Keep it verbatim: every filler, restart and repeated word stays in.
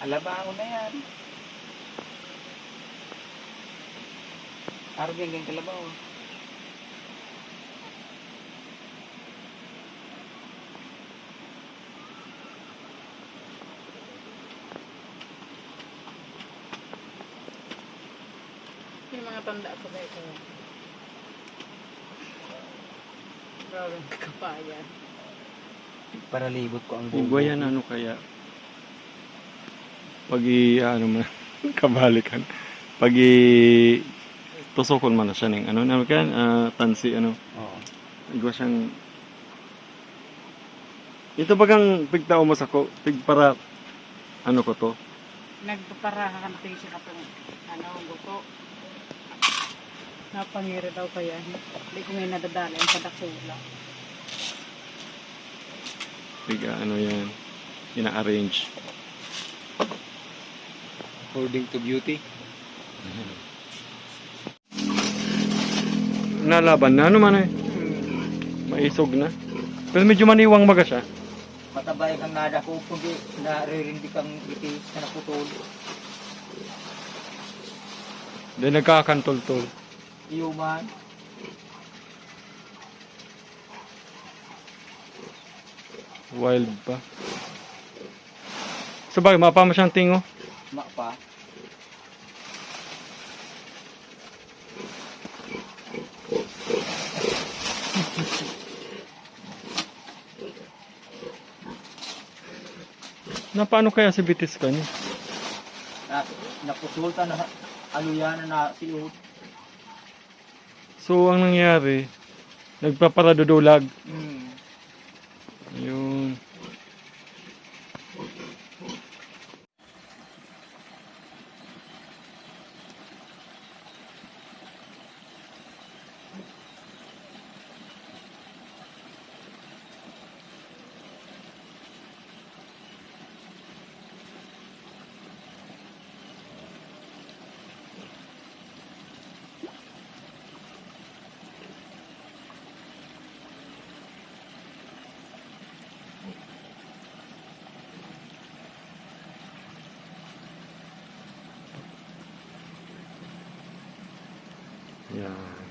Kalabaw na yan. Arog yan, kalabaw. Yung mga tanda ko ba ito? Grabe, kapayan. Paralibot ko ang buong Igwa yan, buhok. Ano kaya? Pag i-, ano mo na, kabalikan. Pag i-, tusokon mo na siya ning, ano, ano ka, ah, tansi, ano. Oo. Igwa siyang, ito bagang pigtao mo sa ko, pigpara, ano ko to? Nagpaparahan ko yung siya katong, ano, guto. Napangiri daw kaya. Hindi ko ngayon nadadala yung padakula. Pig, ano yan, ina-arrange. According to beauty. Nalaban na, ano man eh. Maisog na. Pero medyo maniwang baga siya. Matabay kang nadako, kundi naririndik ang iti na naputol. Then nagkakantultol. Iyo man. Wild pa. Sabagay, mapa mo siyang tingo. Mapa. Na paano kaya si Bitis kani? Na, naputol ta na, aluyan na, na sinuot. So, ang nangyari, nagpaparadudulag. Hmm. Ayun. Yan.